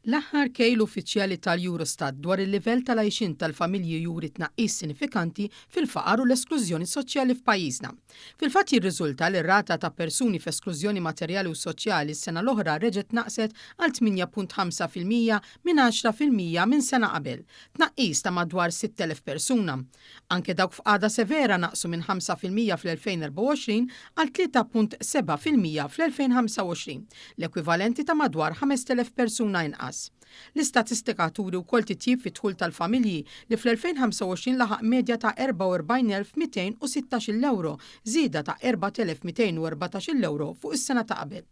L-aħħar kejl uffiċjali tal-Eurostat dwar il-livell tal-għajxien tal-familji juri tnaqqis sinifikanti fil-faqar u l-esklużjoni soċjali f'pajjiżna. Fil-fatt jirriżulta li r-rata ta' persuni f'esklużjoni materjali u soċjali s-sena l-oħra reġgħet naqset għal 8.5% minn 10% minn sena qabel, tnaqqis ta' madwar 6,000 persuna. Anke dawk f'qagħda severa naqsu minn 5% fl-2024 għal 3.7% fl-2025, l-ekwivalenti ta' madwar 5,000 persuna inqas. L-istatistika turi wkoll titjib fid-dħul tal-familji li fl-2025 laħaq medja ta' 44,216-il ewro, żieda ta' 4,214-il ewro fuq is-sena ta' qabel.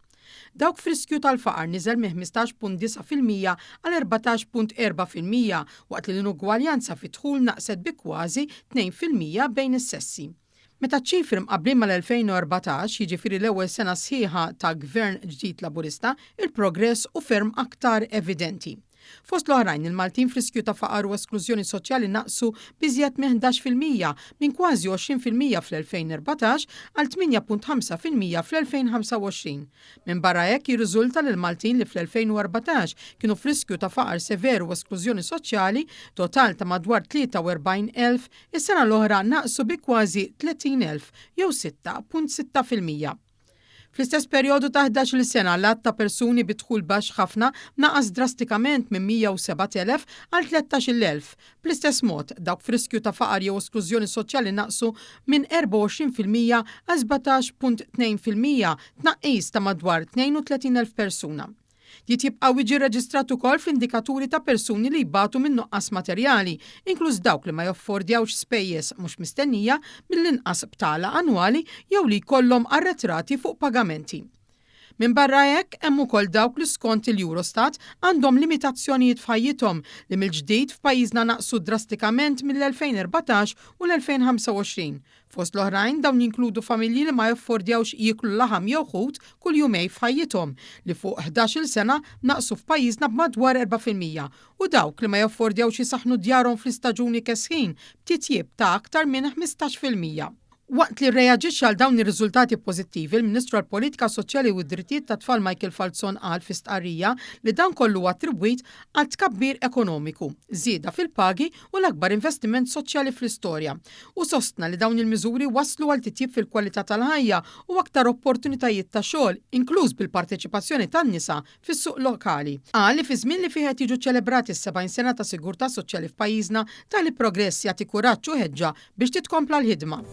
Dawk f'riskju tal-faqar niżel minn 15.9% għal 14.4% waqt li l-inugwaljanza fid-dħul naqset bi kważi 2% bejn is-sessi. Meta ċ-ċifri mqabblin mal-2014, jiġifieri l-ewwel sena sħiħa ta' Gvern ġdid Laburista, il-progress hu ferm aktar evidenti. Fost l-oħrajn, il-Maltin f'riskju ta' faqar u esklużjoni soċjali naqsu b'iżjed minn 11%, minn kważi 20% fl-2014 għal 8.5% fl-2025. Minbarra hekk, jirriżulta li l-Maltin li fl-2014 kienu f'riskju ta' faqar sever u esklużjoni soċjali, total ta' madwar 43,000, is-sena l-oħra naqsu bi kważi 30,000 jew 6.6%. Fl-istess perjodu ta' 11-il sena, l-għadd ta' persuni bi dħul baxx ħafna naqas drastikament minn 107,000 għal 13,000. Bl-istess mod, dawk f'riskju ta' faqar jew esklużjoni soċjali naqsu minn 24% għal 17.2%, tnaqqis ta' madwar 32,000 persuna. Trid jibqa' jiġi rreġistrat ukoll fl-indikaturi ta' persuni li jbatu minn nuqqas materjali, inkluż dawk li ma jaffordjawx spejjeż mhux mistennija mill-inqas btala annwali jew li jkollhom arretrati fuq pagamenti. Minbarra hekk, hemm ukoll dawk li skont il-Eurostat għandhom limitazzjonijiet f'ħajjithom li mill-ġdid f'pajjiżna naqsu drastikament mill-2014 u l-2025. Fost l-oħrajn, dawn jinkludu familji li ma jaffordjawx jieklu laħam jew ħut kull jumejn f'ħajjithom, li fuq 11-il sena naqsu f'pajjiżna b'madwar 4%, u dawk li ma jaffordjawx isaħħnu djarhom fl-istaġuni kesħin, b'titjib ta' aktar minn 15%. Waqt li rreaġixxa għal dawn ir-riżultati pożittivi, il-Ministru għall-Politika Soċjali u d-Drittijiet tat-Tfal Michael Falzon qal fi stqarrija li dan kollu huwa attribwit għal tkabbir ekonomiku, żieda fil-pagi u l-akbar investiment soċjali fl-istorja. Hu sostna li dawn il-miżuri wasslu għal titjib fil-kwalità tal-ħajja u aktar opportunitajiet ta' xogħol, inkluż bil-parteċipazzjoni tan-nisa fis-suq lokali. Qal li fi żmien li fih qed jiġu ċċelebrati s-70 sena ta' sigurtà soċjali f'pajjiżna, tali progress jagħti kuraġġ u ħeġġa biex titkompla l-ħidma.